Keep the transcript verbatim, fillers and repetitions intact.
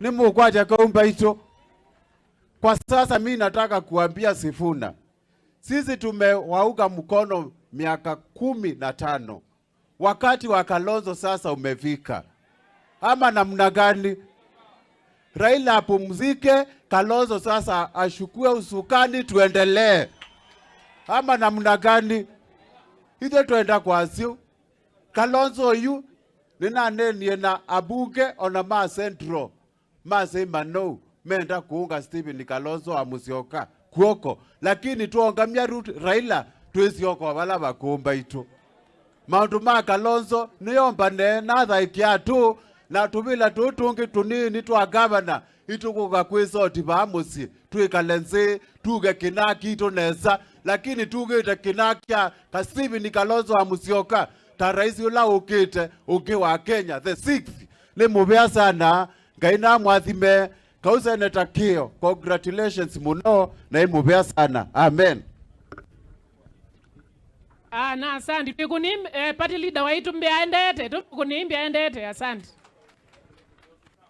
Nĩmũkwatya kaũ mbaitũ. Kwa sasa mi nataka kuambia Sifuna, sisi tumewaunga mkono miaka kumi na tano. Wakati wa Kalonzo sasa umefika. Ama namna gani? Raila apumzike, Kalonzo sasa ashukue usukani, tuendelee. Ama namna gani? Ithe twenda kwasyo. Kalonzo yu, nĩnanenie na abunge ona ma Central. Masei manou menda kũũnga Stephen Kalonzo wa Musyoka kw'oko, lakini twoongamya Ruto, Raila, twĩsyoka o vala vakũũ mbaitũ. Maũndũ ma Kalonzo nĩyombane na athaĩkĩa atũ na tũvĩla tũũ tũngĩ tũnini twa ngavana, itũkũka kwĩsoti vaa mũsyĩ, twĩkale nzĩ, tuge kĩnaa kitũ nesa, lakini tugĩte kĩnaa kya ka Stephen Kalonzo wa Musyoka ta rais ũla ũkĩte ũngĩ wa Kenya the sixth. Nĩ mũvea sana. Ngai namwathime. Kau Senator Kĩo, congratulations mũno, na ĩ mũvea sana. Amen. Ah, na asante. Twĩkũnĩ, eh, party leader waitũ mbĩa endete. Tũkũnĩ mbĩa endete. Asante.